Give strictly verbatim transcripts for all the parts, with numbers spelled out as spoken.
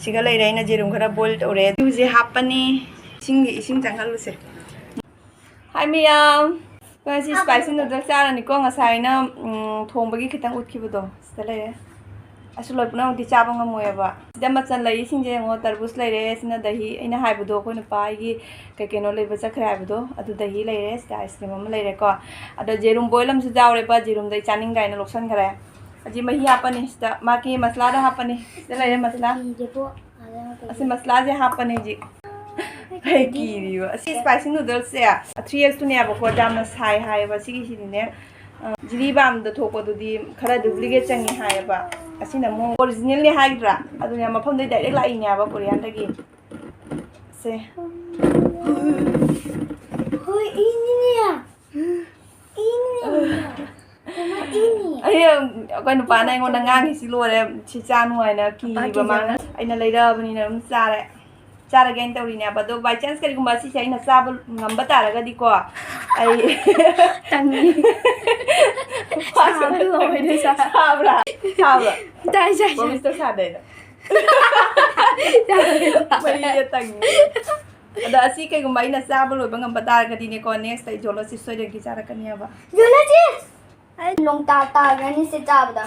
ꯁꯤꯒ ꯂꯩꯔꯦ, ꯑꯩꯅ ꯌꯦꯔꯨꯝ ꯈꯔ boil ꯇꯧꯔꯦ, ꯑꯗꯨꯁꯦ ꯍꯥꯞꯄꯅꯤ꯫ ꯏꯁꯤꯡꯒꯤ, ꯏꯁꯤꯡ ꯆꯪꯍꯜꯂꯨꯁꯦ꯫ Hi ꯃꯌꯥꯝ, ꯑꯩꯈꯣꯏ ꯉꯁꯤ spicy noodles ꯆꯥꯔꯅꯤꯀꯣ꯫ ꯉꯁꯥꯏ ꯑꯩꯅ, ꯎꯝ, ꯊꯣꯡꯕꯒꯤ ꯈꯤꯇꯪ ꯎꯠꯈꯤꯕꯗꯣ ꯁꯤꯗ ꯂꯩꯔꯦ꯫ ꯑꯁꯤ ꯂꯣꯏ ꯄꯨꯝꯅꯃꯛꯇꯤ ꯆꯥꯕ ꯉꯝꯃꯣꯏꯕ꯫ ꯁꯤꯗ ꯃꯆꯜ ꯂꯩꯔꯤꯁꯤꯡꯁꯦ ꯌꯦꯡꯉꯣ, ꯇꯔꯕꯨꯖ ꯂꯩꯔꯦ, ꯁꯤꯅ ꯗꯍꯤ, ꯑꯩꯅ ꯍꯥꯏꯕꯗꯣ ꯑꯩꯈꯣꯏ ꯅꯨꯄꯥ ꯑꯩꯒꯤ ꯀꯩ ꯀꯩꯅꯣ ꯂꯩꯕ ꯆꯠꯈ꯭ꯔꯦ ꯍꯥꯏꯕꯗꯣ, ꯑꯗꯨ ꯗꯍꯤ ꯂꯩꯔꯦ, ꯁꯤꯗ ice cream ꯑꯃ ꯂꯩꯔꯦꯀꯣ꯫ ꯑꯗ ꯌꯦꯔꯨꯝ boil ꯑꯃꯁꯨ ꯌꯥꯎꯔꯦꯕ, ꯌꯦꯔꯨꯝꯗ ꯑꯩ ꯆꯥꯅꯤꯡꯗꯦ ꯍꯥꯏꯅ ꯂꯧꯁꯟꯈ꯭ꯔꯦ꯫ ꯑꯁꯤ ꯃꯍꯤ ꯍꯥꯞꯄꯅꯤ, ꯁꯤꯗ ꯃꯥꯒꯤ ꯃꯁꯂꯥꯗꯣ ꯍꯥꯞꯄꯅꯤ꯫ ꯁꯤꯗ ꯂꯩꯔꯦ ꯃꯁꯂꯥ꯫ ꯀꯤꯔꯦꯀꯣ꯫ ꯑꯁꯤ ꯃꯁꯂꯥꯁꯦ ꯍꯥꯞꯄꯅꯤ ꯍꯧꯖꯤꯛ꯫ ꯑꯩ ꯀꯤꯔꯤꯕ꯫ ꯑꯁꯤ spicy noodles ꯁꯦ three X ꯇꯨꯅꯦꯕꯀꯣ, ꯌꯥꯝꯅ ꯁꯥꯏ ꯍꯥꯏꯌꯦꯕ꯫ ꯁꯤꯒꯤꯁꯤꯗꯤꯅꯦ, ꯑ, ꯖꯤꯔꯤꯕꯥꯝꯗ ꯊꯣꯛꯄꯗꯨꯗꯤ ꯈꯔ duplicate ꯆꯪꯉꯤ ꯍꯥꯏꯌꯦꯕ꯫ ꯑꯁꯤꯅ ꯑꯃꯨꯛ original ꯅꯦ ꯍꯥꯏꯗ꯭ꯔꯥ? ꯑꯗꯨꯅ ꯃꯐꯝꯗꯩ direct ꯂꯥꯛꯏꯅꯦꯕ, Korea ꯗꯒꯤ꯫ ꯁꯦ꯫ ꯍꯣꯏ, ꯏꯅꯤꯅꯦ꯫ ꯏꯅꯤꯅꯦ꯫ ꯀꯃꯥꯏ ꯏꯅꯤ? ꯑꯩ, ꯑꯩꯈꯣꯏ ꯅꯨꯄꯥꯅ ꯑꯩꯉꯣꯟꯗ ꯉꯥꯡꯉꯤꯁꯤ ꯂꯣꯏꯔꯦ꯫ ꯁꯤ ꯆꯥꯅꯨ ꯍꯥꯏꯅ ꯀꯤꯔꯤꯕ ꯃꯥꯅ꯫ ꯑꯩꯅ ꯂꯩꯔꯛꯑꯕꯅꯤꯅ ꯑꯗꯨꯝ ꯆꯥꯔꯦ꯫ ꯆꯥꯔꯒꯦꯅ ꯇꯧꯔꯤꯅꯦꯕ꯫ ꯑꯗꯣ by chance ꯀꯔꯤꯒꯨꯝꯕ ꯁꯤꯁꯦ ꯑꯩꯅ ꯆꯥꯕ ꯉꯝꯕ ꯇꯥꯔꯒꯗꯤꯀꯣ, ꯑꯩ ꯇꯪꯉꯤ꯫ ꯁꯥꯕ ꯂꯣꯏꯔꯦ, ꯁꯥ-, ꯁꯥꯕ꯭ꯔꯥ? ꯁꯥꯕ꯭ꯔꯥ? ꯇꯥꯏ, ꯇꯥꯏ, ꯇꯥꯏ꯫ Promise ꯇꯧ ꯁꯥꯗꯦ ꯑꯩꯅ꯫ ꯃꯔꯤꯁꯦ ꯇꯪꯉꯤ꯫ ꯑꯗꯣ ꯑꯁꯤ ꯀꯩꯒꯨꯝꯕ ꯑꯩꯅ ꯆꯥꯕ ꯂꯣꯏꯕ ꯉꯝꯕ ꯇꯥꯔꯒꯗꯤꯅꯦꯀꯣ, next ꯑꯩ ꯖꯣꯂꯣꯁꯤ ꯁꯣꯏꯗꯅꯒꯤ ꯆꯥꯔꯛꯀꯅꯦꯕ꯫ ꯖꯣꯂꯣꯁꯤ! ꯑꯩ ꯅꯣꯡ ꯇꯥ ꯇꯥꯔꯒꯅꯤ ꯁꯤ ꯆꯥꯕꯗ꯫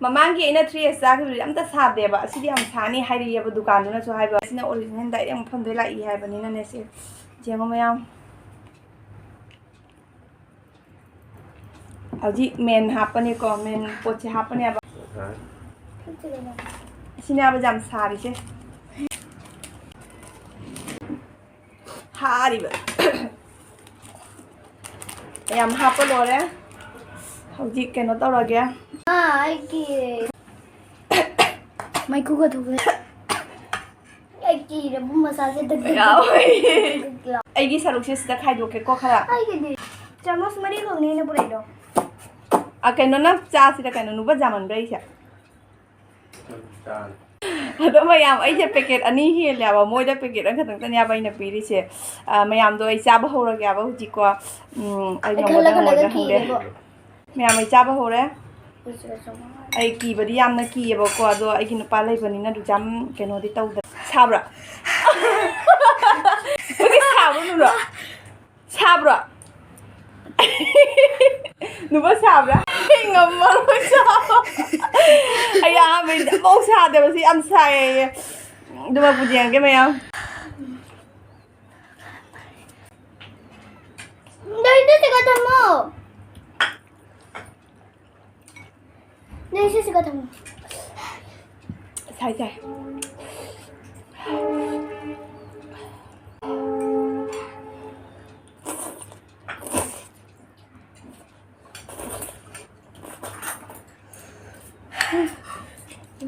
ꯃꯃꯥꯡꯒꯤ ꯑꯩꯅ three X ꯆꯥꯈꯤꯕꯗꯨꯗꯤ ꯑꯝꯇ ꯁꯥꯗꯦꯕ꯫ ꯑꯁꯤꯗꯤ ꯌꯥꯝ ꯁꯥꯅꯤ ꯍꯥꯏꯔꯛꯑꯦꯕ ꯗꯨꯀꯥꯟꯗꯨꯅꯁꯨ ꯍꯥꯏꯕ꯫ ꯑꯁꯤꯅ original direct ꯃꯐꯝꯗꯩ ꯂꯥꯛꯏ ꯍꯥꯏꯕꯅꯤꯅꯅꯦ ꯁꯦ꯫ ꯌꯦꯡꯉꯣ ꯃꯌꯥꯝ꯫ ꯍꯧꯖꯤꯛ main ꯍꯥꯞꯄꯅꯤꯀꯣ, main ꯄꯣꯠꯁꯦ ꯍꯥꯞꯄꯅꯦꯕ꯫ ꯁꯤꯅꯦꯕ ꯌꯥꯝ ꯁꯥꯔꯤꯁꯦ꯫ ꯊꯥꯔꯤꯕ꯫ ꯌꯥꯝ ꯍꯥꯞꯄ ꯂꯣꯏꯔꯦ꯫ ꯍꯧꯖꯤꯛ ꯀꯩꯅꯣ ꯇꯧꯔꯒꯦ꯫ ꯑꯥ, ꯑꯩꯒꯤ ꯃꯩꯈꯨꯒ ꯊꯣꯛꯂꯛꯑꯦ꯫ ꯑꯩ ꯀꯤꯔꯦ, ꯃꯁꯥꯁꯦ ꯗꯛ ꯗꯛ ꯗꯛ ꯌꯥꯎꯋꯦ꯫ ꯗꯛ ꯗꯛ ꯂꯥꯎ꯫ ꯑꯩꯒꯤ ꯁꯔꯨꯛꯁꯦ ꯁꯤꯗ ꯈꯥꯏꯗꯣꯛꯀꯦꯀꯣ ꯈꯔ꯫ ꯑꯩꯒꯤꯗꯤ ꯆꯥꯃꯁ ꯃꯔꯤꯈꯛꯅꯦ ꯑꯩꯅ ꯄꯨꯔꯛꯏꯗꯣ꯫ ꯑ, ꯀꯩꯅꯣ, ꯅꯪ ꯆꯥꯁꯤꯗ ꯀꯩꯅꯣ, ꯅꯨꯕ ꯖꯥꯃꯟꯕ꯭ꯔꯥ ꯑꯩꯁꯦ? ꯑꯗꯣ ꯃꯌꯥꯝ, ꯑꯩꯁꯦ packet ꯑꯅꯤ ꯍꯦꯜꯂꯦꯕ, ꯃꯣꯏꯗ packet ꯑꯃꯈꯛꯇꯪꯇꯅꯦꯕ ꯑꯩꯅ ꯄꯤꯔꯤꯁꯦ꯫ ꯑ, ꯃꯌꯥꯝꯗꯣ ꯑꯩ ꯆꯥꯕ ꯍꯧꯔꯒꯦꯕ ꯍꯧꯖꯤꯛꯀꯣ꯫ ꯎꯝ, ꯑꯩ ꯑꯩ ꯉꯝꯒꯗ꯭ꯔꯥ ꯈꯜꯂ ꯈꯜꯂꯒ ꯉꯝꯃꯣꯏꯗ꯭ꯔꯥ ꯈꯪꯗꯦ꯫ ꯀꯤꯔꯦꯕꯣ꯫ ꯃꯌꯥꯝ, ꯑꯩ ꯆꯥꯕ ꯍꯧꯔꯦ꯫ ꯑꯩ ꯀꯤꯕꯗꯤ ꯌꯥꯝꯅ ꯀꯤꯌꯦꯕꯀꯣ, ꯑꯗꯣ ꯑꯩꯒꯤ ꯅꯨꯄꯥ ꯂꯩꯕꯅꯤꯅ ꯑꯗꯨꯛ ꯌꯥꯝ ꯀꯩꯅꯣꯗꯤ ꯇꯧꯗꯦ꯫ ꯁꯥꯕ꯭ꯔꯥ? ꯀꯔꯤ ꯁꯥꯕ꯭ꯔꯣ, ꯅꯨꯔꯣ? ꯁꯥꯕ꯭ꯔꯣ? ꯅꯨꯄꯥ ꯁꯥꯕ꯭ꯔꯥ? ꯑꯩ ꯉꯝꯃꯔꯣꯏ ꯁꯥꯕ꯫ ꯑꯩ ꯑꯍꯥꯟꯕꯩꯗꯤ ꯑꯃꯐꯥꯎ ꯁꯥꯗꯦꯕ, ꯁꯤ ꯌꯥꯝ ꯁꯥꯏꯌꯦ꯫ ꯑꯗꯨꯃꯛꯄꯨꯗꯤ ꯌꯦꯡꯉꯒꯦ ꯃꯌꯥꯝ꯫ ꯗꯥꯏꯗ ꯁꯤꯒ ꯊꯝꯃꯣ꯫ ꯅꯪ ꯁꯤꯁꯤꯒ ꯊꯝꯃꯣ꯫ ꯁꯥꯏ, ꯁꯥꯏ꯫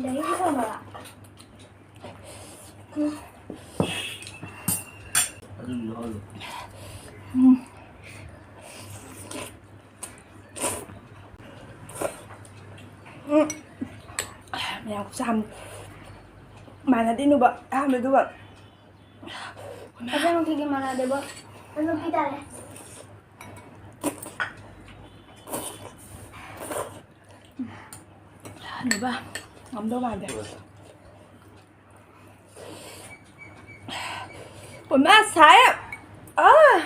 ꯂꯩ ꯊꯝꯃꯣ꯫ ꯎꯝ꯫ ꯃꯌꯥꯝ ꯈꯨꯆꯥ ꯑꯃ ꯃꯥꯟꯅꯗꯦ ꯅꯨꯕ ꯑꯍꯥꯟꯕꯗꯨꯒ꯫ ꯑꯁꯦꯡꯕꯒꯤ ꯃꯥꯟꯅꯗꯦꯕ꯫ ꯑꯗꯨ ꯄꯤ ꯇꯥꯔꯦ꯫ ꯅꯨꯕ ꯉꯝꯗꯧ ꯃꯥꯟꯗꯦ꯫ ꯄꯨꯃꯥ ꯁꯥꯏ꯫ ꯑꯥ꯫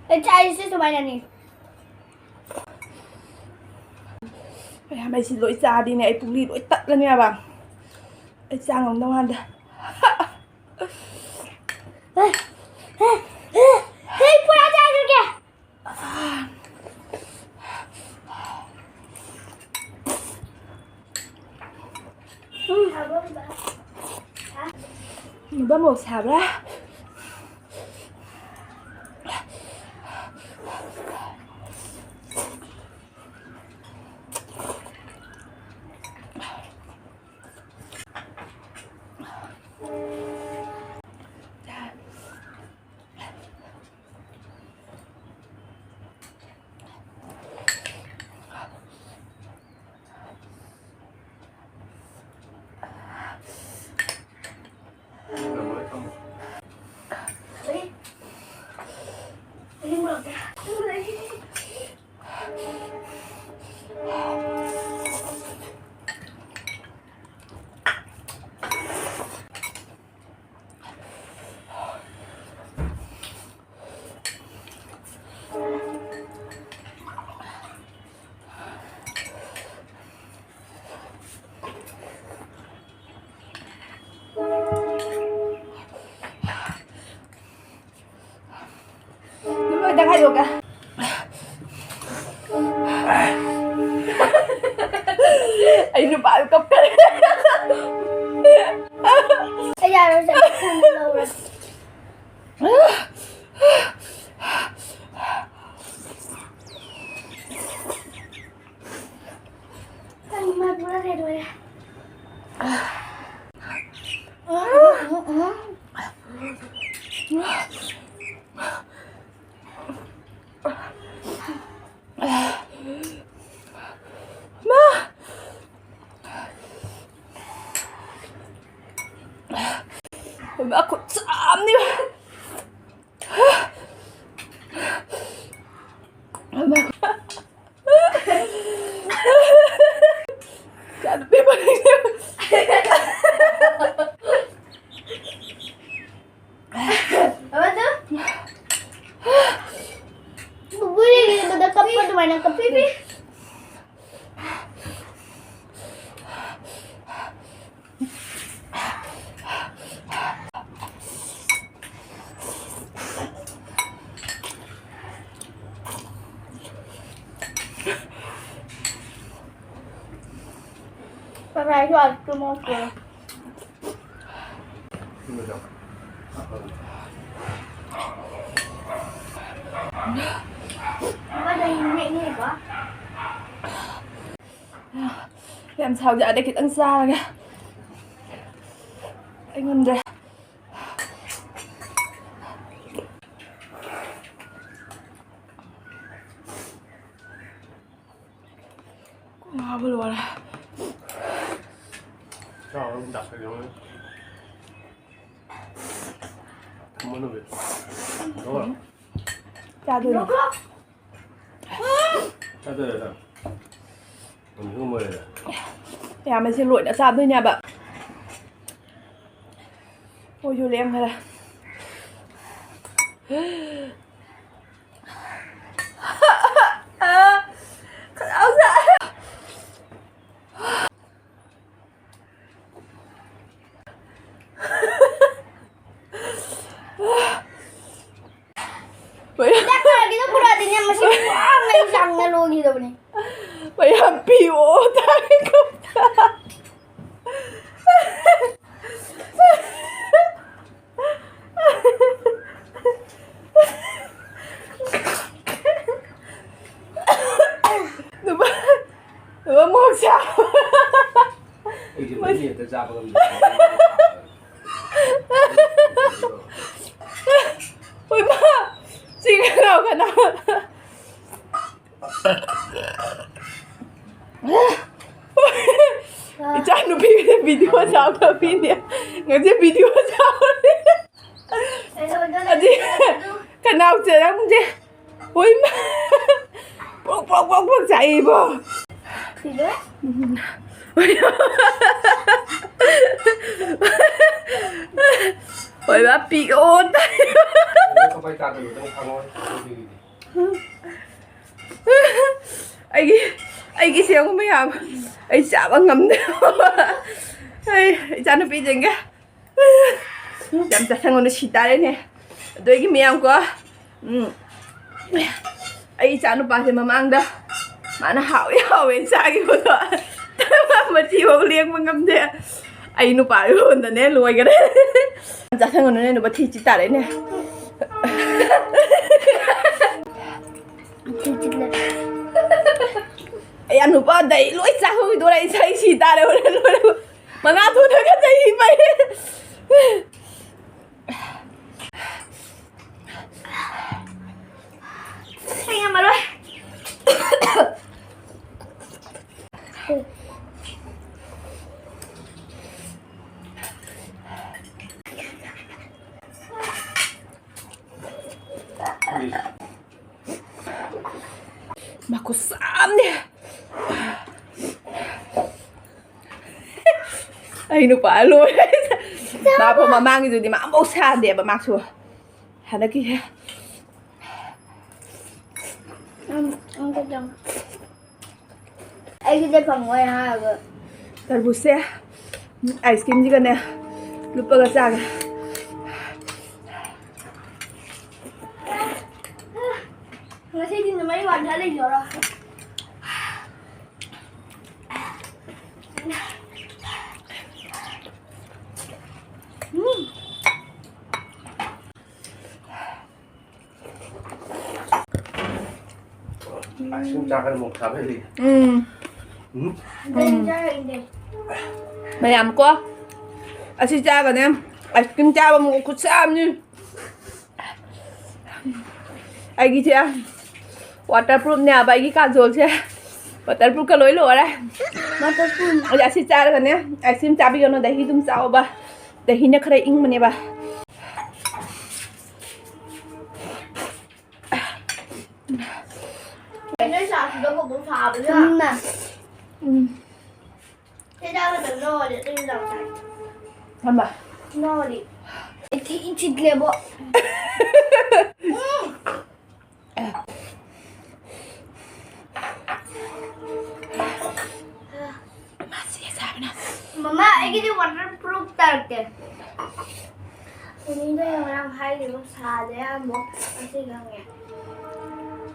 ꯑꯩ ꯆꯥꯔꯤꯁꯦ ꯁꯨꯃꯥꯏꯅꯅꯤ꯫ ꯃꯌꯥꯝ ꯑꯩꯁꯤ ꯂꯣꯏ ꯆꯥꯗꯤꯅꯦ ꯑꯩ ꯄꯨꯛꯂꯤ ꯂꯣꯏ ꯇꯠꯂꯅꯦꯕ꯫ ꯑꯩ ꯆꯥ ꯉꯝꯗꯧ ꯃꯥꯟꯗꯦ꯫ ꯍꯦ, ꯄꯨꯔꯥ ꯆꯥꯈ꯭ꯔꯒꯦ꯫ ꯎꯝ꯫ ꯅꯨꯕ ꯃꯣꯔꯣꯛ ꯁꯥꯕ꯭ꯔꯥ? ꯑꯩ ꯅꯨꯄꯥꯗꯨ ꯀꯞꯀꯅꯤ꯫ ꯑꯩ ꯌꯥꯔꯣꯏ, ꯆꯠꯂꯣ, ꯂꯧꯔꯣ꯫ ꯀꯔꯤ ꯃꯥ ꯄꯨꯔꯥ ꯀꯩꯗꯧꯔꯦ? ꯃꯥ! ꯃꯥ ꯈꯨꯠ ꯆꯥꯝꯅꯤ꯫ ꯏꯆꯥꯅꯨꯄꯤ ꯃꯅꯤꯡꯗ꯫ ꯑꯃꯗꯨ꯫ ꯕꯨꯕꯨ ꯌꯦꯡꯉꯤꯕꯗ ꯀꯞꯄ ꯑꯗꯨꯃꯥꯏꯅ ꯀꯞꯄꯤꯕꯤ꯫ Bye bye, you all tomorrow. ꯌꯥꯝ ꯁꯥꯎꯗꯦ, ꯑꯗꯩ ꯈꯤꯇꯪ ꯆꯥꯔꯒꯦ꯫ ꯑꯩ ꯉꯝꯗ꯭ꯔꯦ꯫ ꯀꯣꯛ ꯉꯥꯎꯕ ꯂꯣꯏꯔꯦ꯫ ꯆꯥꯎꯔ ꯑꯗꯨꯝ ꯆꯥꯁꯜꯂꯣ꯫ ꯊꯝꯃꯣ ꯅꯨꯃꯤꯠ꯫ ꯂꯧꯔꯣ꯫ ꯆꯥꯗꯣꯏꯅꯦ꯫ ꯆꯥꯗꯣꯏꯔꯣ ꯅꯪ? ꯅꯨꯃꯤꯠ ꯍꯨꯝꯃꯣꯏꯔꯦ꯫ ꯌꯥꯝꯃꯦ, ꯁꯤ ꯂꯣꯏꯅ ꯆꯥꯗꯣꯏꯅꯦꯕ꯫ ꯑꯣꯏꯁꯨ ꯂꯦꯝꯈꯔꯦ꯫ ꯈꯅꯥꯎ ꯁꯥꯏ꯫ ꯍꯤꯗꯥꯛ ꯆꯥꯔꯒꯦ, ꯂꯣꯡꯈꯤꯗꯕꯅꯤ꯫ ꯃꯌꯥꯝ ꯄꯤꯌꯣ ꯇꯥꯔꯦꯀꯣ꯫ ꯅꯨꯄꯥ, ꯅꯨꯄꯥ ꯃꯣꯛ ꯁꯥ꯫ ꯑꯩꯁꯨ ꯃꯍꯤ ꯍꯦꯛꯇ ꯆꯥꯕ ꯉꯝꯗꯦ꯫ ꯍꯣꯏ ꯃꯥ, ꯁꯤ ꯀꯅꯥ ꯀꯅꯥ? ꯏꯆꯥ ꯅꯨꯄꯤꯒ ꯚꯤꯗꯤꯑꯣ ꯆꯥꯎꯈ꯭ꯔꯕꯤꯅꯦ꯫ ꯉꯁꯤ ꯚꯤꯗꯤꯑꯣ ꯆꯥꯎꯔꯦ꯫ ꯑꯗꯨ ꯈꯅꯥꯎ ꯆꯔꯝꯗꯦ꯫ ꯍꯣꯏ ꯃꯥ꯫ ꯄ꯭ꯔꯣꯛ ꯄ꯭ꯔꯣꯛ ꯄ꯭ꯔꯣꯛ ꯄ꯭ꯔꯣꯛ ꯆꯥꯛꯏꯕꯣ꯫ ꯁꯤꯗ? ꯍꯣꯏ ꯃꯥ ꯄꯤꯛꯑꯣ ꯇꯥꯏ꯫ ꯀꯃꯥꯏ ꯇꯥꯗꯣꯏꯅꯣ ꯈꯪꯉꯣꯏ꯫ ꯑꯩꯒꯤ, ꯑꯩꯒꯤ ꯁꯦꯝꯕ ꯃꯌꯥꯝ ꯑꯩ ꯆꯥꯕ ꯉꯝꯗꯦ꯫ ꯑꯩ ꯏꯆꯥꯅꯨꯄꯤꯁꯤꯡꯒ ꯌꯥꯝ ꯆꯥꯁꯟꯒꯅꯨ ꯁꯤ ꯇꯥꯔꯦꯅꯦ꯫ ꯑꯗꯨ ꯑꯩꯒꯤ ꯃꯌꯥꯝꯀꯣ, ꯎꯝ, ꯑꯩ ꯏꯆꯥꯅꯨꯄꯥꯁꯦ ꯃꯃꯥꯡꯗ ꯃꯥꯅ ꯍꯥꯎꯋꯦ ꯍꯥꯎꯋꯦ ꯆꯥꯈꯤꯕꯗꯣ ꯃꯆꯤꯐꯥꯎ ꯂꯦꯡꯕ ꯉꯝꯗꯦ꯫ ꯑꯩ ꯅꯨꯄꯥ ꯑꯩꯉꯣꯟꯗꯅꯦ ꯂꯣꯏꯈꯔꯦ꯫ ꯆꯥꯁꯟꯒꯅꯨꯅꯦ ꯅꯨꯄꯥ ꯊꯤ ꯆꯤ ꯇꯥꯔꯦꯅꯦ꯫ ꯑꯩ ꯅꯨꯄꯥꯗꯩ ꯂꯣꯏ ꯆꯥꯍꯧꯗꯣꯔꯦ꯫ ꯑꯩ ꯏꯁꯩ ꯁꯤ ꯇꯥꯔꯦ ꯍꯣꯔꯦꯟ ꯂꯣꯏꯔꯦ꯫ ꯃꯉꯥ ꯊꯣꯛꯅ ꯈꯟꯖꯩ ꯏꯃꯩ꯫ ꯑꯩ ꯉꯝꯃꯔꯣꯏ꯫ ꯃꯈꯨꯠꯁꯥꯝꯅꯦ꯫ ꯑꯩ ꯅꯨꯄꯥ ꯂꯣꯏꯔꯦ꯫ ꯃꯥꯕꯨ ꯃꯃꯥꯡꯒꯤꯗꯨꯗꯤ ꯃꯥ ꯑꯃꯐꯥꯎ ꯁꯥꯗꯦꯕ ꯃꯥꯁꯨ꯫ ꯍꯟꯗꯛꯀꯤꯁꯦ꯫ ꯎꯝ, ꯎꯝ, ꯈꯤꯇꯪ꯫ ꯑꯩꯒꯤꯗꯤ ꯐꯪꯉꯣꯏ ꯍꯥꯏꯔꯒ꯫ ꯇꯔꯕꯨꯖꯁꯦ, ꯎꯝ, ꯑꯥꯏꯁ ꯀ꯭ꯔꯤꯝꯁꯤꯒꯅꯦ ꯂꯨꯞꯄꯒ ꯆꯥꯒꯦ꯫ ꯉꯁꯤꯗꯤ ꯅꯨꯃꯩ ꯋꯥꯟꯊ ꯂꯩꯁꯦ꯫ ꯑꯥꯏꯁ ꯀ꯭ꯔꯤꯝ ꯆꯥꯒꯅꯤ ꯃꯣꯔꯣꯛ ꯁꯥꯕ ꯍꯦꯜꯂꯤ꯫ ꯎꯝ ꯎꯝ꯫ ꯎꯝ꯫ ꯃꯌꯥꯝ ꯀꯣ, ꯑꯁꯤ ꯆꯥꯒꯅꯦ꯫ ꯑꯥꯏꯁ ꯀ꯭ꯔꯤꯝ ꯆꯥꯕ ꯃꯑꯣꯡ ꯈꯨꯠꯁꯥ ꯑꯃꯅꯤ꯫ ꯑꯩꯒꯤꯁꯦ ꯋꯥꯇꯔ ꯄ꯭ꯔꯨꯞꯅꯦ ꯍꯥꯏꯕ, ꯑꯩꯒꯤ ꯀꯥꯖꯣꯜꯁꯦ ꯋꯥꯇꯔ ꯄ꯭ꯔꯨꯞꯀ ꯂꯣꯏ ꯂꯣꯏꯔꯦ꯫ ꯑꯗ ꯑꯁꯤ ꯆꯥꯔꯒꯅꯦ, ꯑꯥꯏꯁ ꯀ꯭ꯔꯤꯝ ꯆꯥꯕꯤꯒꯅꯨ, ꯗꯍꯤ ꯑꯗꯨꯝ ꯆꯥꯎꯕ꯫ ꯗꯍꯤꯅ ꯈꯔ ꯏꯪꯕꯅꯦꯕ꯫ ꯅꯣꯏ ꯆꯥꯛꯁꯤꯗ ꯃꯣꯔꯣꯛ ꯁꯥꯕꯅꯤꯅ꯫ ꯎꯝ꯫ ꯁꯤ ꯆꯥꯕ ꯃꯇꯝꯗ ꯅꯣꯔꯤ ꯑꯗꯨꯝ ꯂꯥꯎ ꯆꯥꯏ꯫ ꯊꯝꯕ꯫ ꯅꯣꯔꯤ꯫ ꯏꯊꯤ ꯏꯊꯤꯠꯂꯦꯕꯣ꯫ ꯃꯥꯁꯤ ꯆꯥꯕꯅ꯫ ꯃꯃꯥ, ꯑꯩꯒꯤꯗꯤ ꯋꯥꯇꯔ ꯄ꯭ꯔꯨꯐ ꯇꯥꯔꯛꯇꯦ꯫ ꯁꯤꯅꯤꯗꯣ ꯉꯔꯥꯡ ꯍꯥꯏꯔꯤꯕ ꯁꯥꯗꯦ ꯑꯃꯨꯛ ꯉꯁꯤ ꯈꯪꯉꯦ꯫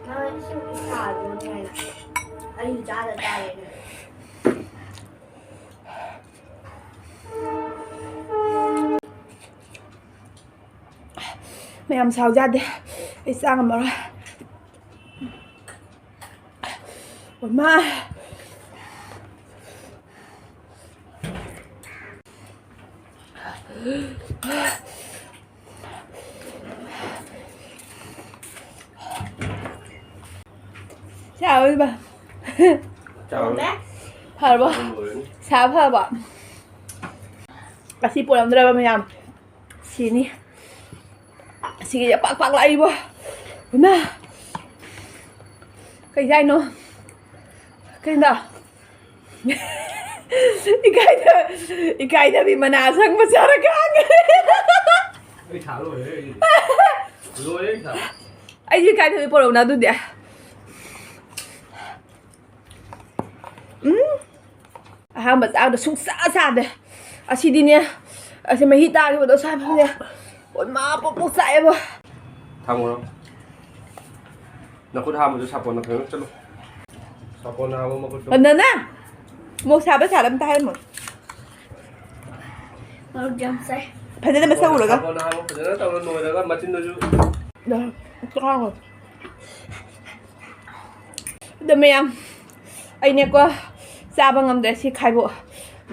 ꯃꯥ ꯏꯁꯤꯡ ꯁꯥꯗꯣꯏꯅꯦ ꯍꯥꯏꯅ꯫ ꯑꯩ ꯆꯥꯗ ꯇꯥꯔꯦꯅꯦ꯫ ꯃꯌꯥꯝ ꯁꯥꯎ ꯌꯥꯗꯦ꯫ ꯑꯩ ꯆꯥ ꯉꯝꯃꯔꯣꯏ꯫ ꯃꯃꯥ꯫ ꯆꯥꯔꯣꯏꯕ꯫ ꯆꯥꯎꯔꯦ꯫ ꯐꯔꯕꯣ? ꯂꯣꯏꯔꯅꯤ꯫ ꯁꯥ ꯐꯔꯕꯣ? ꯑꯁꯤ ꯄꯣꯔꯝꯗ꯭ꯔꯕ ꯃꯌꯥꯝ꯫ ꯁꯤꯅꯤ꯫ ꯑꯁꯤꯒꯤ ꯄꯥꯛ ꯄꯥꯛ ꯂꯥꯛꯏꯕꯣ꯫ ꯏꯃꯥ꯫ ꯀꯩ ꯆꯥꯏꯅꯣ? ꯀꯩꯅꯣ? ꯏꯀꯥꯏꯗ-, ꯏꯀꯥꯏꯗꯕꯤ ꯃꯅꯥ ꯑꯁꯪꯕ ꯆꯥꯔꯒ ꯍꯥꯡꯉꯦ꯫ ꯑꯩ ꯁꯥ ꯂꯣꯏꯔꯦ ꯑꯩ꯫ ꯂꯣꯏꯔꯦ ꯑꯩ ꯁꯥ꯫ ꯑꯩꯁꯨ ꯏꯀꯥꯏꯗꯕꯤ ꯄꯣꯔꯛꯎꯅ ꯑꯗꯨꯗꯤ꯫ ꯎꯝ꯫ ꯑꯍꯥꯟꯕ ꯆꯥꯕꯗ ꯁꯨꯡꯆꯥ ꯆꯥꯗꯦ꯫ ꯑꯁꯤꯗꯤꯅꯦ, ꯑꯁꯤ ꯃꯍꯤ ꯇꯥꯈꯤꯕꯗꯣ ꯁ꯭ꯋꯥꯏ ꯐꯥꯎꯅꯦ꯫ ꯑꯣ ꯃꯥ ꯄꯣꯛ ꯄꯣꯛ ꯆꯥꯛꯑꯦꯕꯣ꯫ ꯊꯝꯃꯨꯔꯣ꯫ ꯅꯈꯨꯠ ꯍꯥꯝꯕꯗꯨ ꯁꯥꯄꯣꯟꯅ ꯐꯖꯅ ꯆꯠꯂꯨ꯫ ꯁꯥꯄꯣꯟꯅ ꯍꯥꯝꯃꯨ ꯃꯈꯨꯠꯇꯣ꯫ ꯅꯅꯥ ꯃꯣꯛ ꯁꯥꯕ ꯁꯥꯗꯕ ꯑꯝꯇ ꯍꯥꯏꯔꯝꯃꯣ꯫ ꯃꯔꯨꯞ ꯌꯥꯝ ꯆꯥꯏ꯫ ꯐꯖꯅ ꯃꯁꯛ ꯎꯔꯒ꯫ ꯁꯥꯄꯣꯟꯅ ꯍꯥꯝꯃꯨ ꯐꯖꯅ ꯇꯧꯔ ꯂꯣꯏꯔꯒ ꯃꯆꯤꯟꯗꯨꯁꯨ꯫ ꯑꯗꯣ ꯃꯌꯥꯝ ꯑꯩꯅꯦꯀꯣ ꯆꯥꯕ ꯉꯝꯗ꯭ꯔꯦ ꯁꯤ ꯈꯥꯏꯕꯣꯛ꯫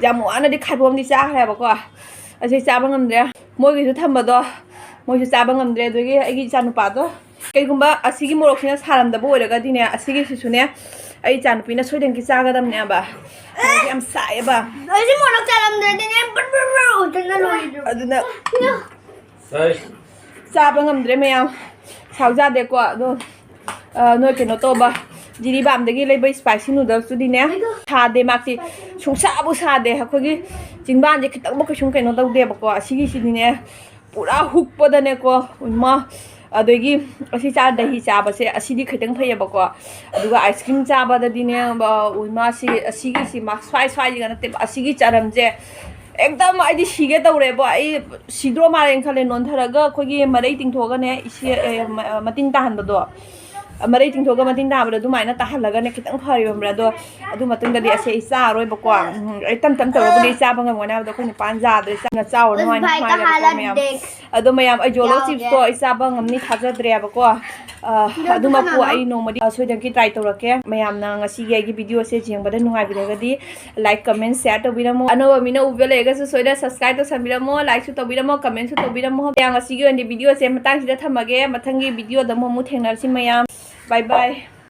ꯌꯥꯝ ꯋꯥꯅꯗꯤ ꯈꯥꯏꯕꯣꯛ ꯑꯃꯗꯤ ꯆꯥꯈ꯭ꯔꯦꯕꯀꯣ꯫ ꯑꯁꯤ ꯆꯥꯕ ꯉꯝꯗ꯭ꯔꯦ꯫ ꯃꯣꯏꯒꯤꯁꯨ ꯊꯝꯕꯗꯣ ꯃꯣꯏꯁꯨ ꯆꯥꯕ ꯉꯝꯗ꯭ꯔꯦ꯫ ꯑꯗꯨꯗꯒꯤ ꯑꯩꯒꯤ ꯏꯆꯥꯅꯨꯄꯥꯗꯣ ꯀꯩꯒꯨꯝꯕ ꯑꯁꯤꯒꯤ ꯃꯣꯔꯣꯛꯁꯤꯅ ꯁꯥꯔꯝꯗꯕ ꯑꯣꯏꯔꯒꯗꯤꯅꯦ ꯑꯁꯤꯒꯤꯁꯤꯁꯨꯅꯦ ꯑꯩ ꯏꯆꯥꯅꯨꯄꯤꯅ ꯁꯣꯏꯗꯅꯀꯤ ꯆꯥꯒꯗꯕꯅꯦꯕ꯫ ꯃꯣꯔꯣꯛꯁꯦ ꯌꯥꯝ ꯁꯥꯏꯌꯦꯕ꯫ ꯑꯩꯁꯦ ꯃꯣꯔꯣꯛ ꯆꯥꯔꯝꯗ꯭ꯔꯗꯤꯅꯦ ꯕ꯭ꯔ ꯕ꯭ꯔ ꯕ꯭ꯔ ꯑꯣꯏꯗꯅ ꯂꯣꯏꯔꯦ꯫ ꯑꯗꯨꯅ ꯑꯩ ꯆꯥꯕ ꯉꯝꯗ꯭ꯔꯦ ꯃꯌꯥꯝ꯫ ꯁꯥꯎꯖꯥꯗꯦꯀꯣ ꯑꯗꯣ꯫ ꯑ, ꯅꯣꯏ ꯀꯩꯅꯣ ꯇꯧꯕ ꯖꯤꯔꯤꯕꯥꯝꯗꯒꯤ ꯂꯩꯕ ꯏꯁꯄꯥꯏꯁꯤ ꯅꯨꯗꯜꯁꯇꯨꯗꯤꯅꯦ ꯁꯥꯗꯦ ꯃꯥꯛꯇꯤ꯫ ꯁꯨꯡꯁꯥꯕꯨ ꯁꯥꯗꯦ꯫ ꯑꯩꯈꯣꯏꯒꯤ ꯆꯤꯟꯕꯥꯟꯁꯦ ꯈꯤꯇꯪꯕꯨ ꯀꯩꯁꯨꯝ ꯀꯩꯅꯣ ꯇꯧꯗꯦꯕꯀꯣ꯫ ꯑꯁꯤꯒꯤꯁꯤꯗꯤꯅꯦ ꯄꯨꯔꯥ ꯍꯨꯛꯄꯗꯅꯦꯀꯣ ꯏꯃꯥ꯫ ꯑꯗꯒꯤ ꯑꯁꯤ ꯆꯥ ꯗꯍꯤ ꯆꯥꯕꯁꯦ ꯑꯁꯤꯗꯤ ꯈꯤꯇꯪ ꯐꯩꯌꯦꯕꯀꯣ꯫ ꯑꯗꯨꯒ ꯑꯥꯏꯁ ꯀ꯭ꯔꯤꯝ ꯆꯥꯕꯗꯗꯤꯅꯦ ꯏꯃꯥ ꯁꯤ ꯑꯁꯤꯒꯤꯁꯤ ꯃꯥ ꯁ꯭ꯋꯥꯏ ꯁ꯭ꯋꯥꯏꯁꯤꯒ ꯅꯠꯇꯦꯕ꯫ ꯑꯁꯤꯒꯤ ꯆꯔꯝꯁꯦ ꯑꯦꯛꯗꯝ ꯑꯩꯗꯤ ꯁꯤꯒꯦ ꯇꯧꯔꯦꯕꯣ꯫ ꯑꯩ ꯁꯤꯗ꯭ꯔꯣ ꯃꯥꯜꯂꯦꯅ ꯈꯜꯂꯦ꯫ ꯅꯣꯟꯊꯔꯒ ꯑꯩꯈꯣꯏꯒꯤ ꯃꯔꯩ ꯇꯤꯡꯊꯣꯛꯑꯒꯅꯦ ꯏꯁꯤ-, ꯑꯦ, ꯃ-, ꯃꯇꯤꯟ ꯇꯥꯍꯟꯕꯗꯣ꯫ ꯃꯔꯩ ꯇꯤꯡꯊꯣꯛꯑꯒ ꯃꯇꯤꯟ ꯇꯥꯕꯗꯣ ꯑꯗꯨꯃꯥꯏꯅ ꯇꯥꯍꯜꯂꯒꯅꯦ ꯈꯤꯇꯪ ꯐꯔꯤꯕ ꯈꯪꯕ꯭ꯔꯥ? ꯑꯗꯣ ꯑꯗꯨ ꯃꯇꯨꯡꯗꯗꯤ ꯑꯁꯤ ꯑꯩ ꯆꯥꯔꯔꯣꯏꯕꯀꯣ꯫ ꯎꯝ, ꯑꯩ ꯇꯝ ꯇꯝ ꯇꯧꯔꯒꯗꯤ ꯑꯩ ꯆꯥꯕ ꯉꯝꯒꯅꯤ ꯍꯥꯏꯕꯗꯣ ꯑꯩꯈꯣꯏ ꯅꯨꯄꯥꯅ ꯌꯥꯗ꯭ꯔꯦ꯫ ꯆꯥꯅ ꯆꯥꯎꯔꯅꯨ ꯍꯥꯏꯅ ꯍꯥꯏꯔꯦꯕꯀꯣ ꯃꯌꯥꯝ꯫ ꯑꯗꯣ ꯃꯌꯥꯝ ꯑꯩ ꯖꯣꯂꯣ ꯆꯤꯞꯁꯇꯣ ꯑꯩ ꯆꯥꯕ ꯉꯝꯅꯤ ꯊꯥꯖꯗ꯭ꯔꯦꯕꯀꯣ꯫ ꯑ, ꯑꯗꯨꯃꯛꯄꯨ ꯑꯩ ꯅꯣꯡꯃꯗꯤ ꯁꯣꯏꯗꯅꯀꯤ ꯇ꯭ꯔꯥꯏ ꯇꯧꯔꯛꯀꯦ꯫ ꯃꯌꯥꯝꯅ ꯉꯁꯤꯒꯤ ꯑꯩꯒꯤ ꯚꯤꯗꯤꯑꯣꯁꯦ ꯌꯦꯡꯕꯗ ꯅꯨꯡꯉꯥꯏꯕꯤꯔꯒꯗꯤ ꯂꯥꯏꯛ, ꯀꯃꯦꯟ, ꯁꯤꯌꯥꯔ ꯇꯧꯕꯤꯔꯝꯃꯣ꯫ ꯑꯅꯧꯕ ꯃꯤꯅ ꯎꯕ ꯂꯩꯔꯒꯁꯨ ꯁꯣꯏꯗꯅ ꯁꯕꯁꯀ꯭ꯔꯥꯏꯕ ꯇꯧꯁꯟꯕꯤꯔꯝꯃꯣ, ꯂꯥꯏꯛꯁꯨ ꯇꯧꯕꯤꯔꯝꯃꯣ, ꯀꯃꯦꯟꯁꯨ ꯇꯧꯕꯤꯔꯝꯃꯣ꯫ ꯃꯌꯥꯝ ꯉꯁꯤꯒꯤ ꯑꯣꯏꯅꯗꯤ ꯚꯤꯗꯤꯑꯣꯁꯦ ꯃꯇꯥꯡꯁꯤꯗ ꯊꯝꯃꯒꯦ꯫ ꯃꯊꯪꯒꯤ ꯚꯤꯗꯤꯑꯣꯗ ꯑꯃꯨꯛ ꯑꯃꯨꯛ ꯊꯦꯡꯅꯔꯁꯤ ꯃꯌꯥꯝ꯫ ꯕꯥꯏ ꯕꯥꯏ꯫